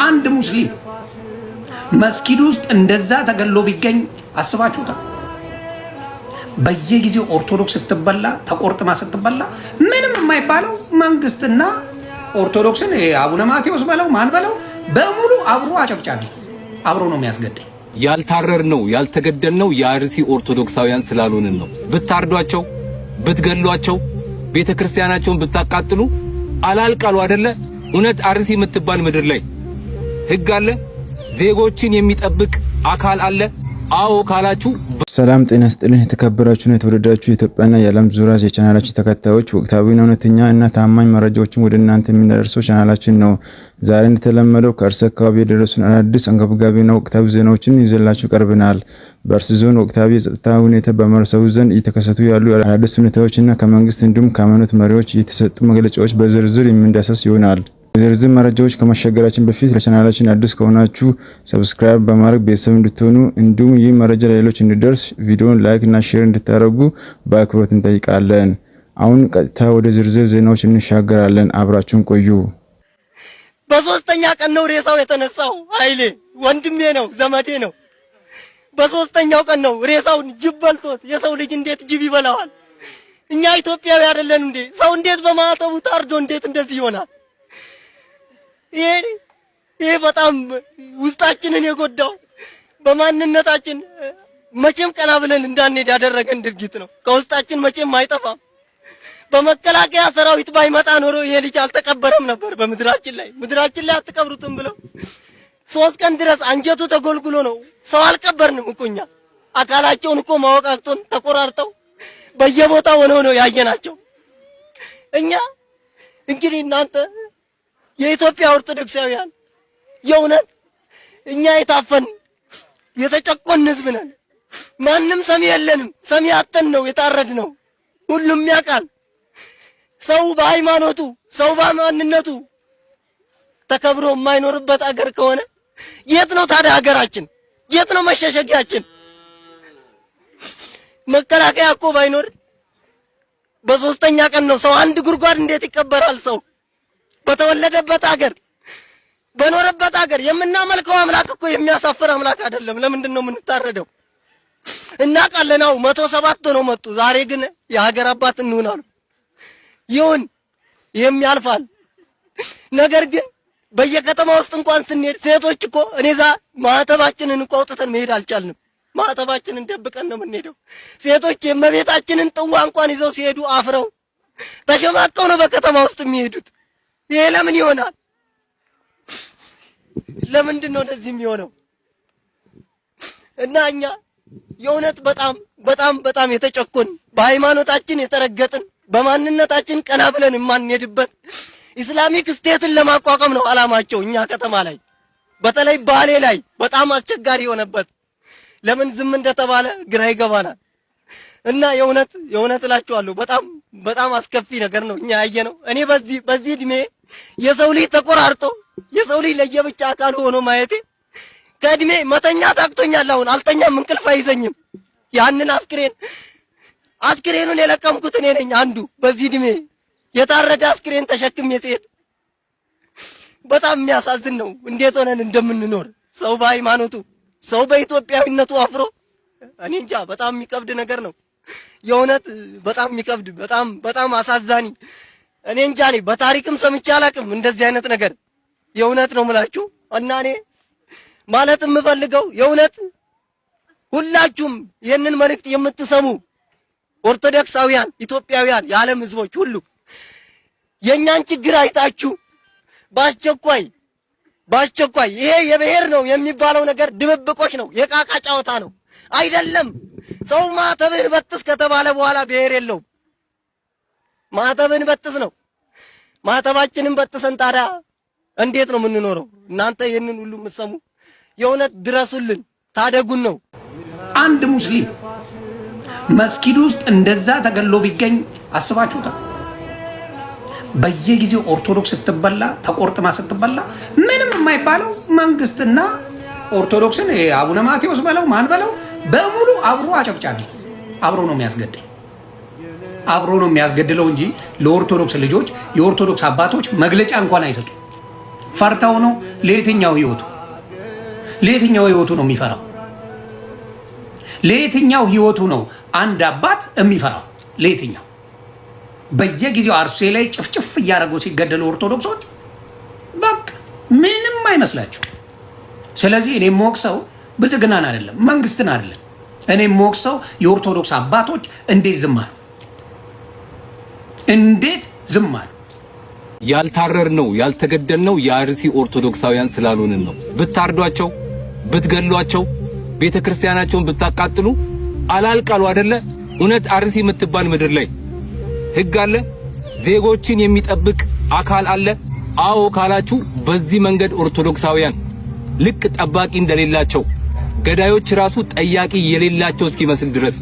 አንድ ሙስሊም መስጊድ ውስጥ እንደዛ ተገሎ ቢገኝ አስባችሁታል? በየጊዜው ኦርቶዶክስ ስትበላ፣ ተቆርጥማ ስትበላ ምንም የማይባለው መንግስትና ኦርቶዶክስን አቡነ ማቴዎስ በለው ማን በለው በሙሉ አብሮ አጨብጫቢ አብሮ ነው የሚያስገድል። ያልታረር ነው ያልተገደል ነው የአርሲ ኦርቶዶክሳውያን ስላልሆንን ነው። ብታርዷቸው፣ ብትገሏቸው፣ ቤተ ክርስቲያናቸውን ብታቃጥሉ አላልቃሉ አይደለ? እውነት አርሲ የምትባል ምድር ላይ ህግ አለ? ዜጎችን የሚጠብቅ አካል አለ? አዎ ካላችሁ። ሰላም ጤና ስጥልን። የተከበራችሁና የተወደዳችሁ የኢትዮጵያና የዓለም ዙሪያ የቻናላችን ተከታዮች፣ ወቅታዊና እውነተኛ እና ታማኝ መረጃዎችን ወደ እናንተ የምናደርሰው ቻናላችን ነው። ዛሬ እንደተለመደው ከአርሲ አካባቢ የደረሱን አዳዲስ አንገብጋቢና ወቅታዊ ዜናዎችን ይዘላችሁ ቀርበናል። በአርሲ ዞን ወቅታዊ የጸጥታ ሁኔታ፣ በማህበረሰቡ ዘንድ እየተከሰቱ ያሉ አዳዲስ ሁኔታዎችና ከመንግስት እንዲሁም ከሃይማኖት መሪዎች የተሰጡ መግለጫዎች በዝርዝር የምንዳሰስ ይሆናል። ዝርዝር መረጃዎች ከመሻገራችን በፊት ለቻናላችን አዲስ ከሆናችሁ subscribe በማድረግ ቤተሰብ እንድትሆኑ እንዲሁም ይህ መረጃ ለሌሎች እንዲደርስ ቪዲዮን like እና share እንድታደርጉ በአክብሮት እንጠይቃለን። አሁን ቀጥታ ወደ ዝርዝር ዜናዎች እንሻገራለን። አብራችሁን ቆዩ። በሶስተኛ ቀን ነው ሬሳው የተነሳው። ኃይሌ ወንድሜ ነው፣ ዘመዴ ነው። በሶስተኛው ቀን ነው ሬሳውን ጅብ በልቶት። የሰው ልጅ እንዴት ጅብ ይበላዋል? እኛ ኢትዮጵያዊ አይደለን እንዴ? ሰው እንዴት በማዕተቡ ታርዶ እንዴት እንደዚህ ይሆናል? ይሄ በጣም ውስጣችንን የጎዳው፣ በማንነታችን መቼም ቀና ብለን እንዳንሄድ ያደረገን ድርጊት ነው። ከውስጣችን መቼም አይጠፋም። በመከላከያ ሰራዊት ባይመጣ ኖሮ ይሄ ልጅ አልተቀበረም ነበር በምድራችን ላይ። ምድራችን ላይ አትቀብሩትም ብለው 3 ቀን ድረስ አንጀቱ ተጎልጉሎ ነው። ሰው አልቀበርንም እኮ እኛ። አካላቸውን እኮ ማወቅ አቅቶን ተቆራርጠው በየቦታው ሆነው ነው ያየናቸው። እኛ እንግዲህ እናንተ የኢትዮጵያ ኦርቶዶክሳውያን፣ የእውነት እኛ የታፈን የተጨቆን ህዝብ ነን። ማንም ሰሚ የለንም። ሰሚ አጥተን ነው የታረድነው። ሁሉም ያውቃል። ሰው በሃይማኖቱ፣ ሰው በማንነቱ ተከብሮ የማይኖርበት አገር ከሆነ የት ነው ታዲያ ሀገራችን? የት ነው መሸሸጊያችን? መከላከያ እኮ ባይኖር በሶስተኛ ቀን ነው ሰው አንድ ጉድጓድ እንዴት ይቀበራል? ሰው በተወለደበት አገር፣ በኖረበት አገር የምናመልከው አምላክ እኮ የሚያሳፍር አምላክ አይደለም። ለምንድን ነው የምንታረደው? እናውቃለን። አዎ 107 ነው መጡ። ዛሬ ግን የሀገር አባት እንሁን አሉ። ይሁን፣ ይህም ያልፋል። ነገር ግን በየከተማ ውስጥ እንኳን ስንሄድ ሴቶች እኮ እኔ ዛ ማዕተባችንን እኮ አውጥተን መሄድ አልቻልንም። ማዕተባችንን ደብቀን ነው የምንሄደው። ሴቶች የእመቤታችንን ጥዋ እንኳን ይዘው ሲሄዱ አፍረው ተሸማቀው ነው በከተማ ውስጥ የሚሄዱት። ይሄ ለምን ይሆናል? ለምንድን ነው እንደዚህ የሚሆነው? እና እኛ የእውነት በጣም በጣም በጣም የተጨቆን፣ በሃይማኖታችን የተረገጥን፣ በማንነታችን ቀና ብለን የማንሄድበት Islamic State ን ለማቋቋም ነው አላማቸው። እኛ ከተማ ላይ በተለይ ባሌ ላይ በጣም አስቸጋሪ የሆነበት ለምን ዝም እንደተባለ ግራ ይገባናል። እና የእውነት የእውነት እላችኋለሁ በጣም በጣም አስከፊ ነገር ነው እኛ ያየነው። እኔ በዚህ እድሜ የሰው ልጅ ተቆራርጦ፣ የሰው ልጅ ለየብቻ አካል ሆኖ ማየቴ ከእድሜ መተኛት አቅቶኛል። አሁን አልተኛም፣ እንቅልፍ አይዘኝም። ያንን አስክሬኑን የለቀምኩት እኔ ነኝ አንዱ። በዚህ እድሜ የታረደ አስክሬን ተሸክሜ ስሄድ በጣም የሚያሳዝን ነው። እንዴት ሆነን እንደምንኖር፣ ሰው በሃይማኖቱ፣ ሰው በኢትዮጵያዊነቱ አፍሮ፣ እኔ እንጃ፣ በጣም የሚከብድ ነገር ነው። የእውነት በጣም የሚከብድ፣ በጣም በጣም አሳዛኝ። እኔ እንጃ፣ እኔ በታሪክም ሰምቼ አላውቅም እንደዚህ አይነት ነገር። የእውነት ነው የምላችሁ። እና እኔ ማለት የምፈልገው የእውነት ሁላችሁም ይህንን መልእክት የምትሰሙ ኦርቶዶክሳውያን፣ ኢትዮጵያውያን፣ የዓለም ሕዝቦች ሁሉ የእኛን ችግር አይታችሁ በአስቸኳይ በአስቸኳይ ይሄ የብሔር ነው የሚባለው ነገር ድብብቆች ነው፣ የቃቃ ጨዋታ ነው። አይደለም። ሰው ማተብህን በጥስ ከተባለ በኋላ ብሔር የለውም። ማተብህን በጥስ ነው። ማተባችንን በጥሰን ታዲያ እንዴት ነው የምንኖረው? እናንተ ይህንን ሁሉ የምትሰሙ የእውነት ድረሱልን፣ ታደጉን ነው። አንድ ሙስሊም መስጊድ ውስጥ እንደዛ ተገሎ ቢገኝ አስባችሁታል? በየጊዜው ኦርቶዶክስ ስትበላ፣ ተቆርጥማ ስትበላ ምንም የማይባለው መንግስትና ኦርቶዶክስን አቡነ ማቴዎስ በለው ማን በለው በሙሉ አብሮ አጨብጫቢ አብሮ ነው የሚያስገድል አብሮ ነው የሚያስገድለው እንጂ ለኦርቶዶክስ ልጆች የኦርቶዶክስ አባቶች መግለጫ እንኳን አይሰጡ። ፈርተው ነው። ለየትኛው ህይወቱ ነው የሚፈራው? ለየትኛው ህይወቱ ነው አንድ አባት የሚፈራው? ለየትኛው? በየጊዜው አርሲ ላይ ጭፍጭፍ እያደረጉ ሲገደሉ ኦርቶዶክሶች በቃ ምንም አይመስላቸው። ስለዚህ እኔ የምወቅሰው ብልጽግናን አይደለም፣ መንግስትን አይደለም። እኔ የምወቅሰው የኦርቶዶክስ አባቶች እንዴት ዝም አሉ? እንዴት ዝም አሉ? ያልታረድነው ያልተገደልነው የአርሲ ኦርቶዶክሳውያን ስላልሆንን ነው። ብታርዷቸው፣ ብትገሏቸው፣ ቤተ ክርስቲያናቸውን ብታቃጥሉ አላልቃሉ አይደለ? እውነት አርሲ የምትባል ምድር ላይ ህግ አለ? ዜጎችን የሚጠብቅ አካል አለ? አዎ ካላችሁ በዚህ መንገድ ኦርቶዶክሳውያን ልክ ጠባቂ እንደሌላቸው፣ ገዳዮች ራሱ ጠያቂ የሌላቸው እስኪመስል ድረስ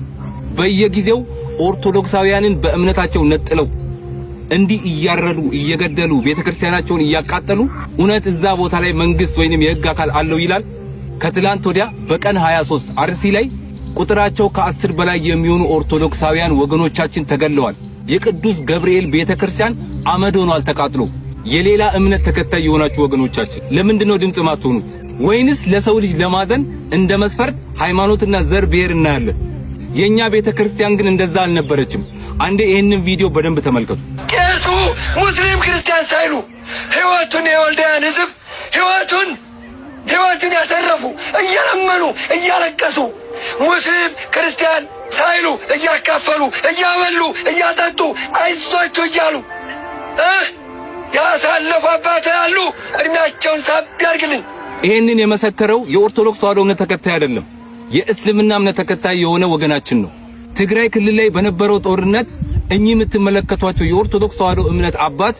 በየጊዜው ኦርቶዶክሳውያንን በእምነታቸው ነጥለው እንዲህ እያረዱ፣ እየገደሉ፣ ቤተክርስቲያናቸውን እያቃጠሉ እውነት እዛ ቦታ ላይ መንግስት ወይንም የህግ አካል አለው ይላል? ከትላንት ወዲያ በቀን 23 አርሲ ላይ ቁጥራቸው ከ10 በላይ የሚሆኑ ኦርቶዶክሳውያን ወገኖቻችን ተገለዋል። የቅዱስ ገብርኤል ቤተክርስቲያን አመድ ሆኗል ተቃጥሎ። የሌላ እምነት ተከታይ የሆናችሁ ወገኖቻችን ለምንድን ነው ድምጽ ማትሆኑት? ወይንስ ለሰው ልጅ ለማዘን እንደ መስፈርት ሃይማኖትና ዘር ብሔር እናያለን? የኛ ቤተክርስቲያን ግን እንደዛ አልነበረችም። አንዴ ይህንን ቪዲዮ በደንብ ተመልከቱ። ቄሱ ሙስሊም ክርስቲያን ሳይሉ ህይወቱን የወልዳያን ህዝብ ህይወቱን ያተረፉ፣ እየለመኑ እያለቀሱ፣ ሙስሊም ክርስቲያን ሳይሉ እያካፈሉ፣ እያበሉ፣ እያጠጡ፣ አይዟችሁ እያሉ ያሳለፉ አባት ያሉ እድሜያቸውን ሳብ ያድርግልን። ይህንን የመሰከረው የኦርቶዶክስ ተዋሕዶ እምነት ተከታይ አይደለም፣ የእስልምና እምነት ተከታይ የሆነ ወገናችን ነው። ትግራይ ክልል ላይ በነበረው ጦርነት እኚህ የምትመለከቷቸው የኦርቶዶክስ ተዋሕዶ እምነት አባት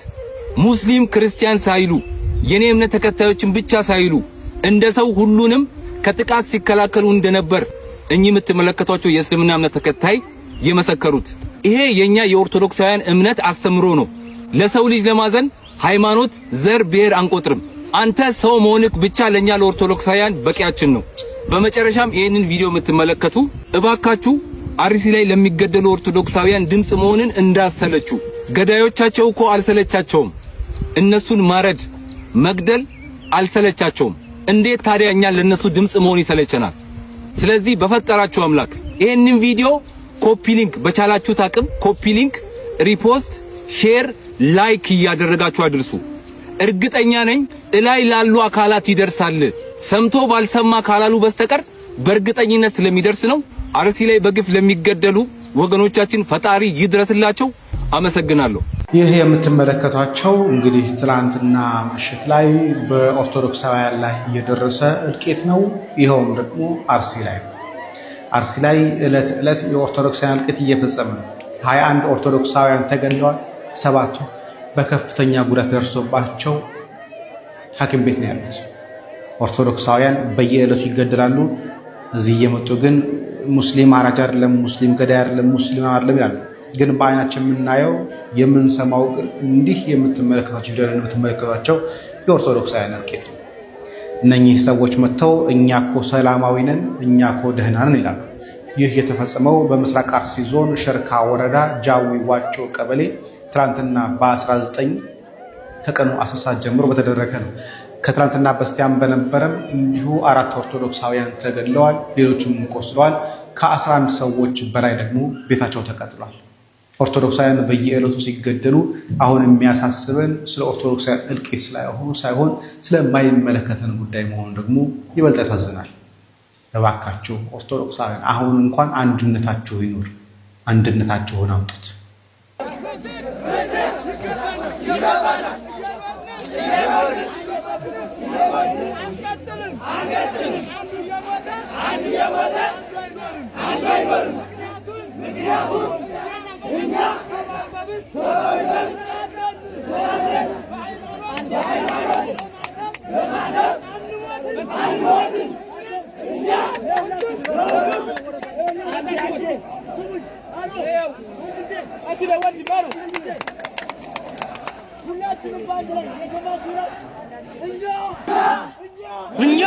ሙስሊም ክርስቲያን ሳይሉ፣ የኔ እምነት ተከታዮችን ብቻ ሳይሉ እንደ ሰው ሁሉንም ከጥቃት ሲከላከሉ እንደነበር እኚህ የምትመለከቷቸው የእስልምና እምነት ተከታይ የመሰከሩት። ይሄ የኛ የኦርቶዶክሳውያን እምነት አስተምሮ ነው። ለሰው ልጅ ለማዘን ሃይማኖት፣ ዘር፣ ብሔር አንቆጥርም። አንተ ሰው መሆንክ ብቻ ለኛ ለኦርቶዶክሳውያን በቂያችን ነው። በመጨረሻም ይህንን ቪዲዮ የምትመለከቱ እባካችሁ አርሲ ላይ ለሚገደሉ ኦርቶዶክሳውያን ድምጽ መሆንን እንዳሰለቹ። ገዳዮቻቸው እኮ አልሰለቻቸውም። እነሱን ማረድ መግደል አልሰለቻቸውም። እንዴት ታዲያ እኛ ለነሱ ድምጽ መሆን ይሰለቸናል? ስለዚህ በፈጠራችሁ አምላክ ይህንን ቪዲዮ copy link፣ በቻላችሁት አቅም copy link፣ repost፣ share፣ like እያደረጋችሁ አድርሱ። እርግጠኛ ነኝ እላይ ላሉ አካላት ይደርሳል። ሰምቶ ባልሰማ ካላሉ በስተቀር በእርግጠኝነት ስለሚደርስ ነው። አርሲ ላይ በግፍ ለሚገደሉ ወገኖቻችን ፈጣሪ ይድረስላቸው። አመሰግናለሁ። ይህ የምትመለከቷቸው እንግዲህ ትላንትና ምሽት ላይ በኦርቶዶክሳውያን ላይ እየደረሰ እልቂት ነው። ይኸውም ደግሞ አርሲ ላይ ነው። አርሲ ላይ ዕለት ዕለት የኦርቶዶክሳውያን እልቂት እየፈጸመ ነው። 21 ኦርቶዶክሳውያን ተገድለዋል። ሰባቱ በከፍተኛ ጉዳት ደርሶባቸው ሐኪም ቤት ነው ያሉት። ኦርቶዶክሳውያን በየዕለቱ ይገደላሉ። እዚህ እየመጡ ግን ሙስሊም አራጅ አይደለም፣ ሙስሊም ገዳይ አይደለም፣ ሙስሊም አይደለም ይላሉ። ግን በአይናችን የምናየው የምንሰማው ግን እንዲህ የምትመለከቷቸው ቪዲዮ የምትመለከቷቸው የኦርቶዶክሳውያን እልቂት ነው። እነኚህ ሰዎች መጥተው እኛ እኮ ሰላማዊ ነን፣ እኛ እኮ ደህና ነን ይላሉ። ይህ የተፈጸመው በምስራቅ አርሲ ዞን ሸርካ ወረዳ ጃዊ ዋጮ ቀበሌ ትናንትና በ19 ከቀኑ 10 ሰዓት ጀምሮ በተደረገ ነው። ከትናንትና በስቲያም በነበረም እንዲሁ አራት ኦርቶዶክሳውያን ተገድለዋል፣ ሌሎችም ቆስለዋል። ከ11 ሰዎች በላይ ደግሞ ቤታቸው ተቃጥሏል። ኦርቶዶክሳውያን በየዕለቱ ሲገደሉ አሁን የሚያሳስበን ስለ ኦርቶዶክሳውያን እልቂት ሳይሆን ስለማይመለከተን ጉዳይ መሆኑ ደግሞ ይበልጥ ያሳዝናል። እባካችሁ ኦርቶዶክሳውያን አሁን እንኳን አንድነታችሁ ይኑር፣ አንድነታችሁን አምጡት። እኛ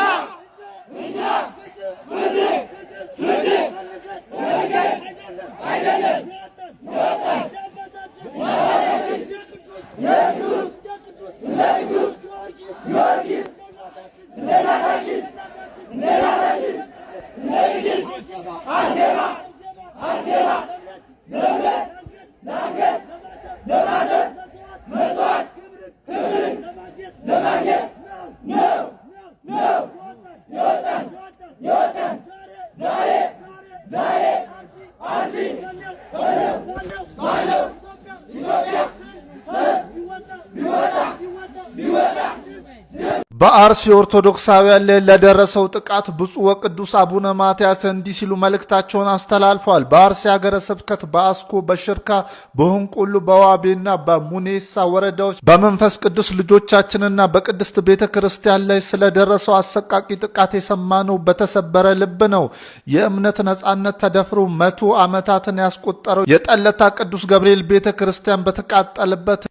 በአርሲ ኦርቶዶክሳውያን ላይ ለደረሰው ጥቃት ብፁዕ ወቅዱስ አቡነ ማትያስ እንዲህ ሲሉ መልእክታቸውን አስተላልፈዋል። በአርሲ ሀገረ ስብከት በአስኮ፣ በሽርካ፣ በሆንቆሎ፣ በዋቤና በሙኔሳ ወረዳዎች በመንፈስ ቅዱስ ልጆቻችንና በቅድስት ቤተ ክርስቲያን ላይ ስለደረሰው አሰቃቂ ጥቃት የሰማነው በተሰበረ ልብ ነው። የእምነት ነጻነት ተደፍሮ 100 ዓመታትን ያስቆጠረው የጠለታ ቅዱስ ገብርኤል ቤተ ክርስቲያን በተቃጠለበት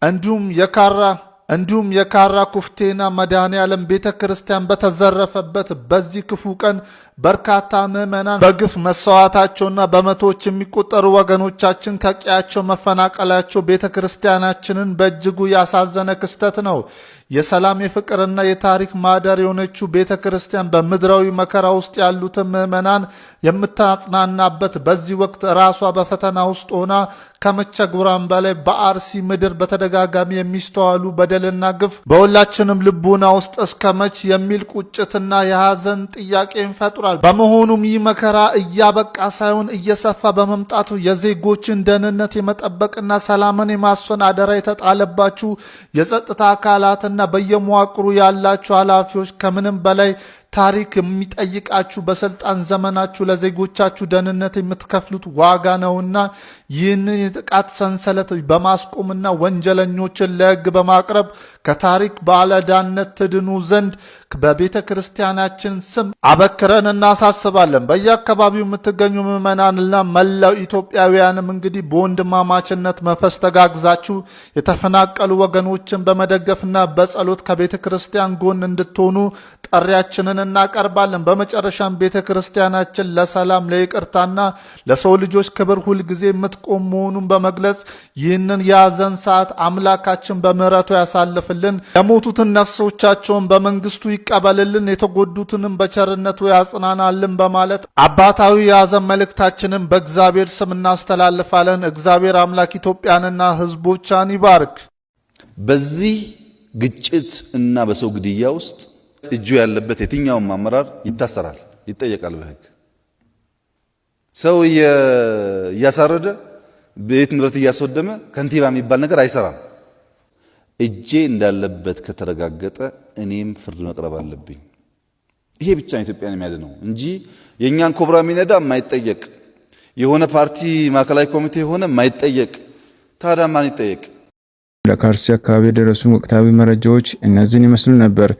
እንዲሁም የካራ ኩፍቴና መድኃኔ ዓለም ቤተ ክርስቲያን በተዘረፈበት በዚህ ክፉ ቀን በርካታ ምዕመናን በግፍ መሰዋታቸውና በመቶዎች የሚቆጠሩ ወገኖቻችን ከቀያቸው መፈናቀላቸው ቤተ ክርስቲያናችንን በእጅጉ ያሳዘነ ክስተት ነው። የሰላም፣ የፍቅርና የታሪክ ማህደር የሆነችው ቤተ ክርስቲያን በምድራዊ መከራ ውስጥ ያሉትን ምዕመናን የምታጽናናበት በዚህ ወቅት ራሷ በፈተና ውስጥ ሆና ከመቸገሯም በላይ በአርሲ ምድር በተደጋጋሚ የሚስተዋሉ በደልና ግፍ በሁላችንም ልቡና ውስጥ እስከ መች የሚል ቁጭትና የሐዘን ጥያቄን ፈጥሯል። በመሆኑም ይህ መከራ እያበቃ ሳይሆን እየሰፋ በመምጣቱ የዜጎችን ደህንነት የመጠበቅና ሰላምን የማስፈን አደራ የተጣለባችሁ የጸጥታ አካላትና በየመዋቅሩ ያላችሁ ኃላፊዎች፣ ከምንም በላይ ታሪክ የሚጠይቃችሁ በስልጣን ዘመናችሁ ለዜጎቻችሁ ደህንነት የምትከፍሉት ዋጋ ነውና ይህንን የጥቃት ሰንሰለት በማስቆምና ወንጀለኞችን ለሕግ በማቅረብ ከታሪክ ባለዕዳነት ትድኑ ዘንድ በቤተ ክርስቲያናችን ስም አበክረን እናሳስባለን። በየአካባቢው የምትገኙ ምዕመናንና መላው ኢትዮጵያውያንም እንግዲህ በወንድማማችነት መንፈስ ተጋግዛችሁ የተፈናቀሉ ወገኖችን በመደገፍና በጸሎት ከቤተ ክርስቲያን ጎን እንድትሆኑ ጥሪያችንን እናቀርባለን። በመጨረሻም ቤተ ክርስቲያናችን ለሰላም፣ ለይቅርታና ለሰው ልጆች ክብር ሁልጊዜ የምትቆም መሆኑን በመግለጽ ይህንን የሐዘን ሰዓት አምላካችን በምሕረቱ ያሳልፍልን፣ የሞቱትን ነፍሶቻቸውን በመንግስቱ ይቀበልልን፣ የተጎዱትንም በቸርነቱ ያጽናናልን በማለት አባታዊ የሐዘን መልእክታችንን በእግዚአብሔር ስም እናስተላልፋለን። እግዚአብሔር አምላክ ኢትዮጵያንና ሕዝቦቿን ይባርክ። በዚህ ግጭት እና በሰው ግድያ ውስጥ እጁ ያለበት የትኛውም አመራር ይታሰራል፣ ይጠየቃል በሕግ። ሰው እያሳረደ፣ ቤት ንብረት እያስወደመ ከንቲባ የሚባል ነገር አይሰራም። እጄ እንዳለበት ከተረጋገጠ እኔም ፍርድ መቅረብ አለብኝ። ይሄ ብቻ ነው ኢትዮጵያን የሚያድነው እንጂ የእኛን ኮብራ የሚነዳ የማይጠየቅ፣ የሆነ ፓርቲ ማዕከላዊ ኮሚቴ የሆነ የማይጠየቅ፣ ታዲያ ማን ይጠየቅ? ከአርሲ አካባቢ የደረሱን ወቅታዊ መረጃዎች እነዚህን ይመስሉ ነበር።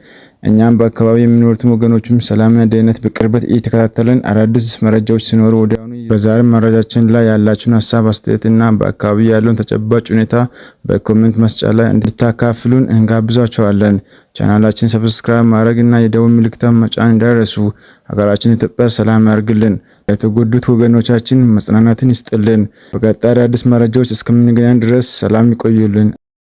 እኛም በአካባቢ የሚኖሩትን ወገኖችም ሰላምና ደህንነት በቅርበት እየተከታተልን አዳዲስ መረጃዎች ሲኖሩ ወዲያውኑ በዛሬ መረጃችን ላይ ያላችሁን ሀሳብ፣ አስተያየትና በአካባቢ ያለውን ተጨባጭ ሁኔታ በ comment መስጫ ላይ እንድታካፍሉን እንጋብዛችኋለን። ቻናላችን subscribe ማድረግ እና የደወል ምልክቷን መጫን እንዳይረሱ። ሀገራችን ኢትዮጵያ ሰላም ያርግልን፣ ለተጎዱት ወገኖቻችን መጽናናትን ይስጥልን። በቀጣይ አዳዲስ መረጃዎች እስከምንገናኝ ድረስ ሰላም ይቆዩልን።